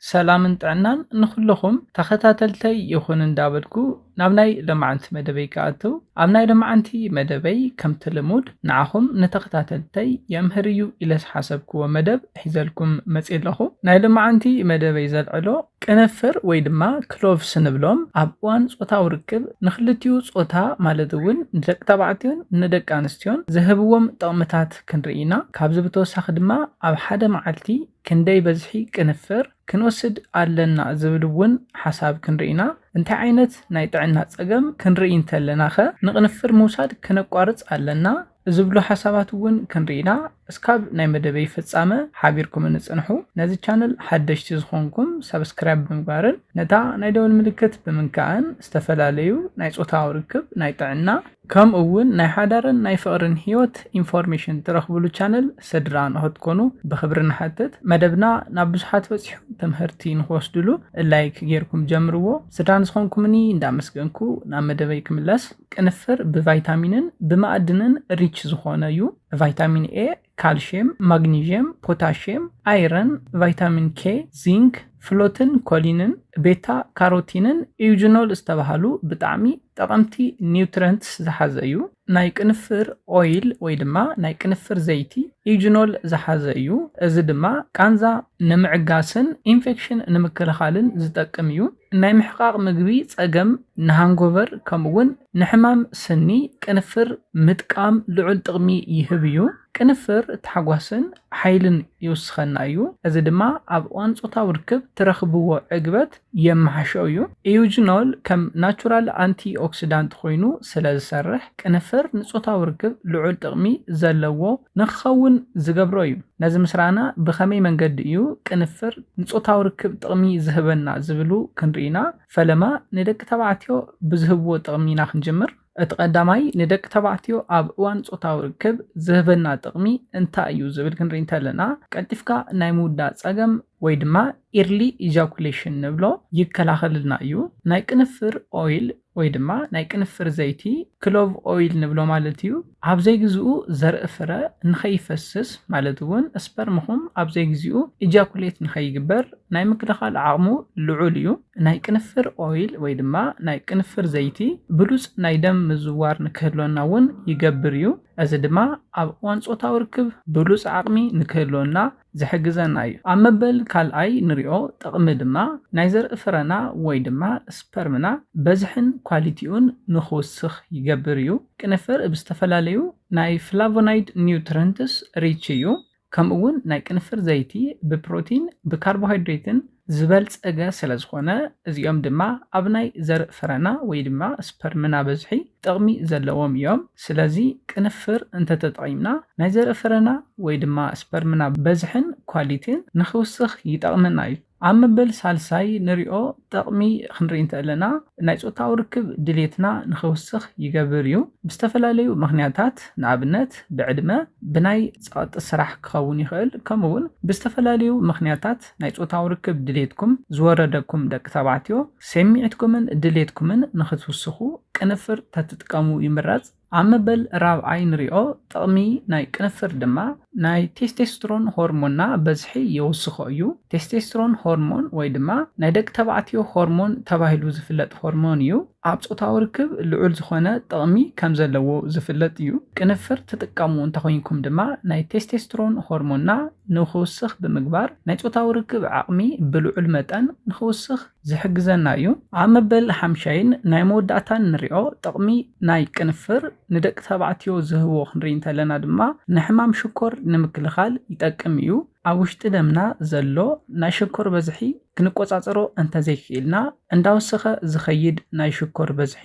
ሰላምን ጥዕናን ንኹልኹም ተኸታተልተይ ይኹን እንዳበልኩ ናብ ናይ ሎማዓንቲ መደበይ ክኣትው። ኣብ ናይ ሎማዓንቲ መደበይ ከምቲ ልሙድ ንዓኹም ንተኸታተልተይ የምህር እዩ ኢለ ዝሓሰብክዎ መደብ ሒዘልኩም መፅእ ኣለኹ። ናይ ሎማዓንቲ መደበይ ዘልዕሎ ቅንፍር ወይ ድማ ክሎቭስ ንብሎም ኣብ እዋን ጾታዊ ርክብ ንክልቲኡ ጾታ ማለት እውን ንደቂ ተባዕትዮን ንደቂ ኣንስትዮን ዝህብዎም ጥቕምታት ክንርኢ ኢና። ካብዚ ብተወሳኺ ድማ ኣብ ሓደ መዓልቲ ክንደይ በዝሒ ቅንፍር ክንወስድ ኣለና ዝብል እውን ሓሳብ ክንርኢ ኢና። እንታይ ዓይነት ናይ ጥዕና ጸገም ክንርኢ እንተለና ኸ ንቅንፍር ምውሳድ ክነቋርጽ ኣለና ዝብሉ ሓሳባት እውን ክንርኢ ኢና። እስካብ ናይ መደበይ ፍጻመ ሓቢርኩም ንጽንሑ። ነዚ ቻነል ሓደሽቲ ዝኾንኩም ሳብስክራይብ ብምግባርን ነታ ናይ ደወል ምልክት ብምንካእን ዝተፈላለዩ ናይ ጾታዊ ርክብ፣ ናይ ጥዕና ከምኡ እውን ናይ ሓዳርን ናይ ፍቕርን ህይወት ኢንፎርሜሽን ትረኽብሉ ቻነል ስድራ ንኽትኮኑ ብኽብሪ ንሓትት። መደብና ናብ ብዙሓት በፂሑ ትምህርቲ ንክወስድሉ ላይክ ጌርኩም ጀምርዎ። ስድራ ንዝኾንኩምኒ እንዳመስገንኩ ናብ መደበይ ክምለስ። ቅንፍር ብቫይታሚንን ብማዕድንን ሪች ዝኾነ እዩ። ቫይታሚን ኤ፣ ካልሽየም፣ ማግኒዥየም፣ ፖታሽየም፣ ኣይረን፣ ቫይታሚን ኬ፣ ዚንክ፣ ፍሎትን ኮሊንን፣ ቤታ ካሮቲንን ኢዩጅኖል ዝተባሃሉ ብጣዕሚ ጠቐምቲ ኒውትረንትስ ዝሓዘ እዩ። ናይ ቅንፍር ኦይል ወይ ድማ ናይ ቅንፍር ዘይቲ ኢዩጅኖል ዝሓዘ እዩ። እዚ ድማ ቃንዛ ንምዕጋስን ኢንፌክሽን ንምክልኻልን ዝጠቅም እዩ። ናይ ምሕቃቕ ምግቢ ጸገም፣ ንሃንጎቨር ከምኡ እውን ንሕማም ስኒ ቅንፍር ምጥቃም ልዑል ጥቕሚ ይህብ እዩ። ቅንፍር ታሕጓስን ሓይልን ይውስኸና እዩ። እዚ ድማ ኣብ እዋን ጾታዊ ርክብ ትረኽብዎ ዕግበት የመሓሾ እዩ። ኢዩጅኖል ከም ናቹራል ኣንቲ ኦክሲዳንት ኮይኑ ስለ ዝሰርሕ ቅንፍር ንጾታዊ ርክብ ልዑል ጥቕሚ ዘለዎ ንክኸውን ዝገብሮ እዩ። ነዚ ምስራና ብኸመይ መንገዲ እዩ ቅንፍር ንጾታዊ ርክብ ጥቕሚ ዝህበና ዝብሉ ክንርኢና። ፈለማ ንደቂ ተባዕትዮ ብዝህብዎ ጥቕሚ ኢና ክንጅምር። እቲ ቀዳማይ ንደቂ ተባዕትዮ ኣብ እዋን ጾታዊ ርክብ ዝህበና ጥቕሚ እንታይ እዩ ዝብል ክንርኢ እንተለና፣ ቀልጢፍካ ናይ ምውዳእ ጸገም ወይ ድማ ኢርሊ ኢጃኩሌሽን ንብሎ ይከላኸልልና እዩ። ናይ ቅንፍር ኦይል ወይ ድማ ናይ ቅንፍር ዘይቲ፣ ክሎቭ ኦይል ንብሎ ማለት እዩ፣ ኣብ ዘይግዝኡ ዘርኢ ፍረ ንኸይፈስስ ማለት እውን ስፐርምኹም ኣብ ዘይግዚኡ ኢጃኩሌት ንኸይግበር ናይ ምክልኻል ዓቕሙ ልዑል እዩ። ናይ ቅንፍር ኦይል ወይ ድማ ናይ ቅንፍር ዘይቲ ብሉጽ ናይ ደም ምዝዋር ንክህልወና እውን ይገብር እዩ። እዚ ድማ ኣብ እዋን ጾታዊ ርክብ ብሉጽ ዓቕሚ ንክህልወና ዝሕግዘና እዩ። ኣብ መበል ካልኣይ ንሪኦ ጥቕሚ ድማ ናይ ዘርኢ ፍረና ወይ ድማ ስፐርምና በዝሕን ኳሊቲኡን ንክውስኽ ይገብር እዩ። ቅንፍር ብዝተፈላለዩ ናይ ፍላቮናይድ ኒውትረንትስ ሪች እዩ። ከምኡ እውን ናይ ቅንፍር ዘይቲ ብፕሮቲን፣ ብካርቦሃይድሬትን ዝበልጸገ ስለ ዝኾነ፣ እዚኦም ድማ ኣብ ናይ ዘርኢ ፍረና ወይ ድማ ስፐርምና በዝሒ ጥቕሚ ዘለዎም እዮም። ስለዚ ቅንፍር እንተተጠቒምና ናይ ዘርኢ ፍረና ወይ ድማ ስፐርምና በዝሕን ኳሊቲን ንኽውስኽ ይጠቕመና እዩ። ኣብ መበል ሳልሳይ ንሪኦ ጥቕሚ ክንርኢ እንተለና ናይ ጾታዊ ርክብ ድሌትና ንኽውስኽ ይገብር እዩ። ብዝተፈላለዩ ምኽንያታት፣ ንኣብነት ብዕድመ፣ ብናይ ጸቕጢ ስራሕ ክኸውን ይኽእል፣ ከምኡ እውን ብዝተፈላለዩ ምኽንያታት ናይ ጾታዊ ርክብ ድሌትኩም ዝወረደኩም ደቂ ተባዕትዮ፣ ስምዒትኩምን ድሌትኩምን ንኽትውስኹ ቅንፍር ተትጥቀሙ ይምረጽ። ኣብ መበል ራብዓይ ንሪኦ ጥቕሚ ናይ ቅንፍር ድማ ናይ ቴስቴስትሮን ሆርሞንና በዝሒ የውስኾ እዩ። ቴስቴስትሮን ሆርሞን ወይ ድማ ናይ ደቂ ተባዕትዮ ሆርሞን ተባሂሉ ዝፍለጥ ሆርሞን እዩ። ኣብ ጾታዊ ርክብ ልዑል ዝኾነ ጥቕሚ ከም ዘለዎ ዝፍለጥ እዩ። ቅንፍር ትጥቀሙ እንተኾይንኩም ድማ ናይ ቴስቴስትሮን ሆርሞንና ንክውስኽ ብምግባር ናይ ጾታዊ ርክብ ዓቕሚ ብልዑል መጠን ንክውስኽ ዝሕግዘና እዩ። ኣብ መበል ሓምሻይን ናይ መወዳእታን ንሪኦ ጥቕሚ ናይ ቅንፍር ንደቂ ተባዕትዮ ዝህቦ ክንርኢ እንተለና ድማ ንሕማም ሽኮር ንምክልኻል ይጠቅም እዩ። ኣብ ውሽጢ ደምና ዘሎ ናይ ሽኮር በዝሒ ክንቆጻጸሮ እንተዘይክኢልና እንዳወሰኸ ዝኸይድ ናይ ሽኮር በዝሒ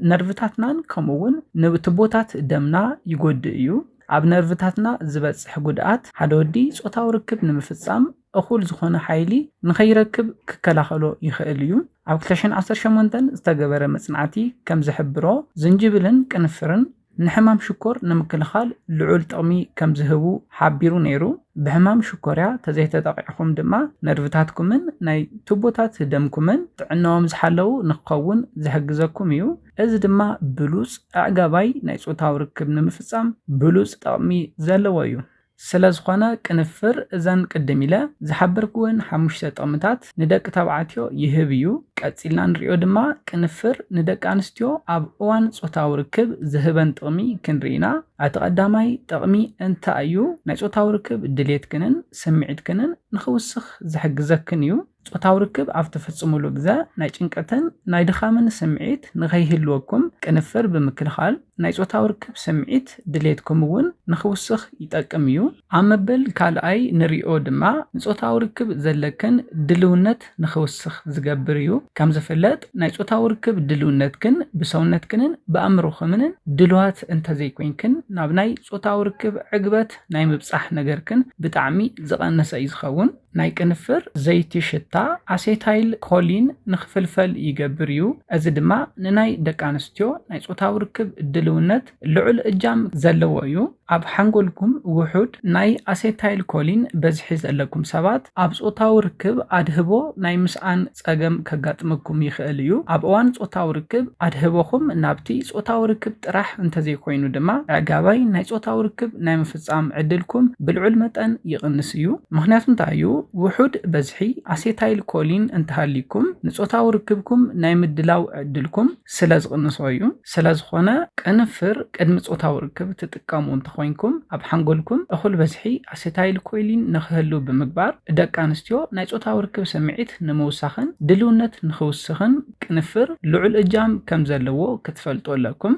ንነርቭታትናን ከምኡ እውን ንቱቦታት ደምና ይጎድእ እዩ። ኣብ ነርቭታትና ዝበጽሕ ጉድኣት ሓደ ወዲ ጾታዊ ርክብ ንምፍጻም እኹል ዝኾነ ሓይሊ ንኸይረክብ ክከላኸሎ ይኽእል እዩ። ኣብ ክልተ ሽሕን ዓሰርተ ሸሞንተን ዝተገበረ መጽናዕቲ ከም ዝሕብሮ ዝንጅብልን ቅንፍርን ንሕማም ሽኮር ንምክልኻል ልዑል ጥቕሚ ከም ዝህቡ ሓቢሩ ነይሩ። ብሕማም ሽኮርያ ተዘይተጠቒዕኹም ድማ ነርቭታትኩምን ናይ ቱቦታት ደምኩምን ጥዕናኦም ዝሓለዉ ንክኸውን ዝሕግዘኩም እዩ። እዚ ድማ ብሉጽ ኣዕጋባይ ናይ ጾታዊ ርክብ ንምፍጻም ብሉጽ ጥቕሚ ዘለዎ እዩ። ስለ ዝኾነ ቅንፍር እዘን ቅድም ኢለ ዝሓበርክወን ሓሙሽተ ጥቕምታት ንደቂ ተባዕትዮ ይህብ እዩ። ቀጺልና ንሪኦ ድማ ቅንፍር ንደቂ ኣንስትዮ ኣብ እዋን ጾታዊ ርክብ ዝህበን ጥቕሚ ክንርኢ ኢና። እቲ ቀዳማይ ጥቕሚ እንታይ እዩ? ናይ ጾታዊ ርክብ ድሌትክንን ስምዒትክንን ንኽውስኽ ዝሕግዘክን እዩ። ጾታዊ ርክብ ኣብ ትፍጽሙሉ ግዘ ናይ ጭንቀትን ናይ ድኻምን ስምዒት ንኸይህልወኩም ቅንፍር ብምክልኻል ናይ ጾታዊ ርክብ ስምዒት ድሌትኩም እውን ንኽውስኽ ይጠቅም እዩ። ኣብ መበል ካልኣይ ንሪኦ ድማ ንጾታዊ ርክብ ዘለክን ድልውነት ንኽውስኽ ዝገብር እዩ። ከም ዝፍለጥ ናይ ጾታዊ ርክብ ድልውነትክን ብሰውነትክንን ብኣእምሮኽምንን ድልዋት እንተዘይኮይንክን ናብ ናይ ጾታዊ ርክብ ዕግበት ናይ ምብጻሕ ነገርክን ብጣዕሚ ዝቐነሰ እዩ ዝኸውን። ናይ ቅንፍር ዘይቲ ሽታ ኣሴታይል ኮሊን ንኽፍልፈል ይገብር እዩ። እዚ ድማ ንናይ ደቂ ኣንስትዮ ናይ ጾታዊ ርክብ ድልውነት ልዑል እጃም ዘለዎ እዩ። ኣብ ሓንጎልኩም ውሑድ ናይ ኣሴታይል ኮሊን በዝሒ ዘለኩም ሰባት ኣብ ጾታዊ ርክብ ኣድህቦ ናይ ምስኣን ጸገም ከጋጥመኩም ይኽእል እዩ። ኣብ እዋን ጾታዊ ርክብ ኣድህቦኹም ናብቲ ጾታዊ ርክብ ጥራሕ እንተዘይኮይኑ ድማ ኣዕጋባይ ናይ ጾታዊ ርክብ ናይ ምፍጻም ዕድልኩም ብልዑል መጠን ይቕንስ እዩ። ምኽንያቱ እንታይ እዩ? ውሑድ በዝሒ ኣሴታይል ኮሊን እንተሃልይኩም ንጾታዊ ርክብኩም ናይ ምድላው ዕድልኩም ስለ ዝቕንሶ እዩ። ስለ ዝኾነ ቅንፍር ቅድሚ ጾታዊ ርክብ ትጥቀሙ እንተኾይንኩም ኣብ ሓንጎልኩም እኹል በዝሒ ኣሴታይል ኮሊን ንኽህሉ ብምግባር ደቂ ኣንስትዮ ናይ ጾታዊ ርክብ ስምዒት ንምውሳኽን ድልውነት ንኽውስኽን ቅንፍር ልዑል እጃም ከም ዘለዎ ክትፈልጡ ኣለኩም።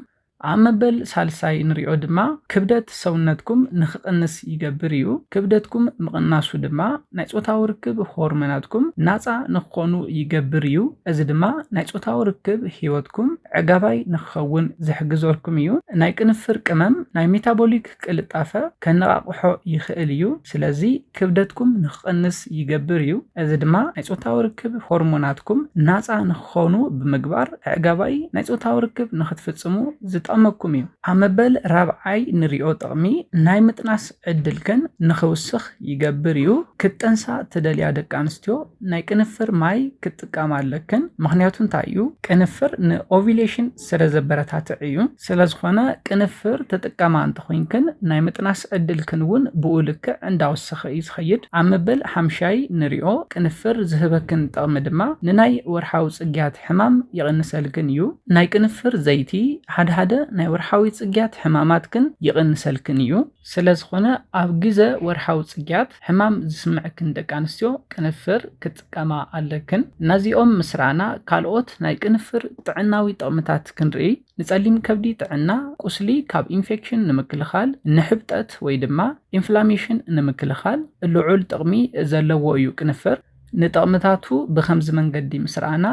ኣብ መበል ሳልሳይ ንሪኦ ድማ ክብደት ሰውነትኩም ንኽቕንስ ይገብር እዩ። ክብደትኩም ምቕናሱ ድማ ናይ ጾታዊ ርክብ ሆርሞናትኩም ናጻ ንክኾኑ ይገብር እዩ። እዚ ድማ ናይ ጾታዊ ርክብ ህይወትኩም ዕጋባይ ንክኸውን ዝሕግዘልኩም እዩ። ናይ ቅንፍር ቅመም ናይ ሜታቦሊክ ቅልጣፈ ከነቓቕሖ ይኽእል እዩ። ስለዚ ክብደትኩም ንክቕንስ ይገብር እዩ። እዚ ድማ ናይ ጾታዊ ርክብ ሆርሞናትኩም ናጻ ንክኾኑ ብምግባር ኣዕጋባይ ናይ ጾታዊ ርክብ ንክትፍጽሙ ዝጠቕመኩም እዩ። ኣብ መበል ራብዓይ ንሪኦ ጥቕሚ ናይ ምጥናስ ዕድልክን ንክውስኽ ይገብር እዩ። ክትጠንሳ ትደልያ ደቂ ኣንስትዮ ናይ ቅንፍር ማይ ክትጥቀማ ኣለክን። ምኽንያቱ እንታይ እዩ? ቅንፍር ንኦቪሌሽን ስለ ዘበረታትዕ እዩ። ስለ ዝኾነ ቅንፍር ትጥቀማ እንተኾይንክን ናይ ምጥናስ ዕድልክን እውን ብኡ ልክዕ እንዳወሰኸ እዩ ዝኸይድ። ኣብ መበል ሓምሻይ ንሪኦ ቅንፍር ዝህበክን ጥቕሚ ድማ ንናይ ወርሓዊ ጽግያት ሕማም ይቕንሰልክን እዩ። ናይ ቅንፍር ዘይቲ ሓደ ሓደ ናይ ወርሓዊ ጽግያት ሕማማትክን ይቕንሰልክን እዩ። ስለ ዝኾነ ኣብ ግዘ ወርሓዊ ጽግያት ሕማም ዝስምዐክን ደቂ ኣንስትዮ ቅንፍር ክትጥቀማ ኣለክን። ነዚኦም ምስ ረኣና ካልኦት ናይ ቅንፍር ጥዕናዊ ጥቕምታት ክንርኢ። ንጸሊም ከብዲ ጥዕና፣ ቁስሊ ካብ ኢንፌክሽን ንምክልኻል፣ ንሕብጠት ወይ ድማ ኢንፍላሜሽን ንምክልኻል ልዑል ጥቕሚ ዘለዎ እዩ ቅንፍር። ንጥቕምታቱ ብኸምዚ መንገዲ ምስ ረኣና፣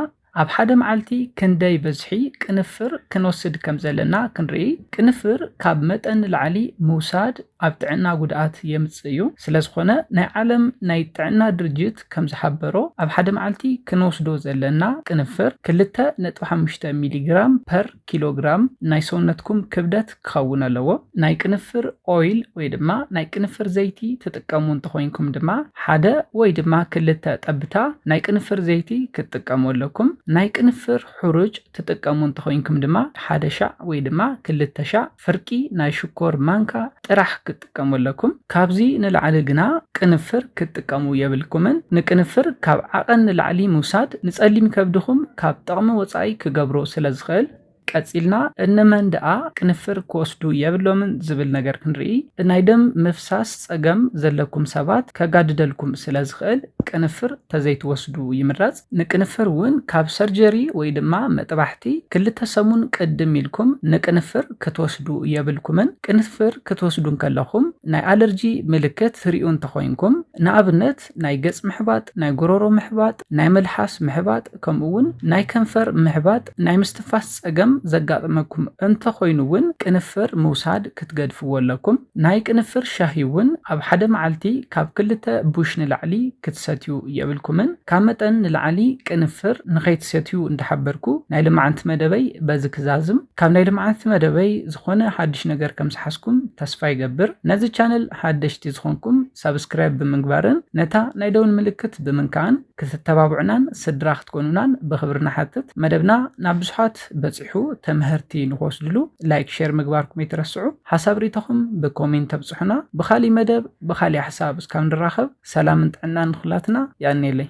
ኣብ ሓደ መዓልቲ ክንደይ በዝሒ ቅንፍር ክንወስድ ከም ዘለና ክንርኢ። ቅንፍር ካብ መጠን ንላዕሊ ምውሳድ ኣብ ጥዕና ጉድኣት የምጽእ እዩ። ስለ ዝኾነ ናይ ዓለም ናይ ጥዕና ድርጅት ከም ዝሓበሮ ኣብ ሓደ መዓልቲ ክንወስዶ ዘለና ቅንፍር ክልተ ነጥቢ ሓሙሽተ ሚሊግራም ፐር ኪሎግራም ናይ ሰውነትኩም ክብደት ክኸውን ኣለዎ። ናይ ቅንፍር ኦይል ወይ ድማ ናይ ቅንፍር ዘይቲ ትጥቀሙ እንተኾይንኩም ድማ ሓደ ወይ ድማ ክልተ ጠብታ ናይ ቅንፍር ዘይቲ ክትጥቀሙ ኣለኩም። ናይ ቅንፍር ሕሩጭ ትጥቀሙ እንተኾይንኩም ድማ ሓደ ሻዕ ወይ ድማ ክልተ ሻዕ ፍርቂ ናይ ሽኮር ማንካ ጥራሕ ክትጥቀሙ ኣለኩም። ካብዚ ንላዕሊ ግና ቅንፍር ክትጥቀሙ የብልኩምን። ንቅንፍር ካብ ዓቐን ንላዕሊ ምውሳድ ንጸሊም ከብድኹም ካብ ጥቕሚ ወጻኢ ክገብሮ ስለ ዝኽእል፣ ቀጺልና እነመን ደኣ ቅንፍር ክወስዱ የብሎምን ዝብል ነገር ክንርኢ፣ ናይ ደም ምፍሳስ ጸገም ዘለኩም ሰባት ከጋድደልኩም ስለ ዝኽእል ቅንፍር ተዘይትወስዱ ይምረጽ። ንቅንፍር እውን ካብ ሰርጀሪ ወይ ድማ መጥባሕቲ ክልተ ሰሙን ቅድም ኢልኩም ንቅንፍር ክትወስዱ የብልኩምን። ቅንፍር ክትወስዱ እንከለኹም ናይ ኣለርጂ ምልክት ትርእዩ እንተኾይንኩም፣ ንኣብነት ናይ ገጽ ምሕባጥ፣ ናይ ጎሮሮ ምሕባጥ፣ ናይ መልሓስ ምሕባጥ፣ ከምኡ እውን ናይ ከንፈር ምሕባጥ፣ ናይ ምስትንፋስ ጸገም ዘጋጥመኩም እንተኾይኑ እውን ቅንፍር ምውሳድ ክትገድፍዎ ኣለኩም። ናይ ቅንፍር ሻሂ እውን ኣብ ሓደ መዓልቲ ካብ ክልተ ቡሽ ንላዕሊ ክትሰትዩ የብልኩምን። ካብ መጠን ንላዕሊ ቅንፍር ንኸይትሰትዩ እንዳሓበርኩ ናይ ልማዓንቲ መደበይ በዚ ክዛዝም። ካብ ናይ ልማዓንቲ መደበይ ዝኾነ ሓድሽ ነገር ከም ዝሓዝኩም ተስፋ ይገብር። ነዚ ቻነል ሓደሽቲ ዝኾንኩም ሳብስክራይብ ብምግባርን ነታ ናይ ደውል ምልክት ብምንካእን ክትተባብዑናን ስድራ ክትኮኑናን ብኽብሪ ንሓትት። መደብና ናብ ብዙሓት በጺሑ ተምህርቲ ንክወስድሉ ላይክ ሸር ምግባርኩም ኣይትረስዑ። ሓሳብ ሪኢቶኹም ብኮሜንት ተብፅሑና። ብካሊእ መደብ ብካሊእ ሓሳብ እስካብ ንራኸብ ሰላምን ጥዕናን ንክላትና። ያኔለይ።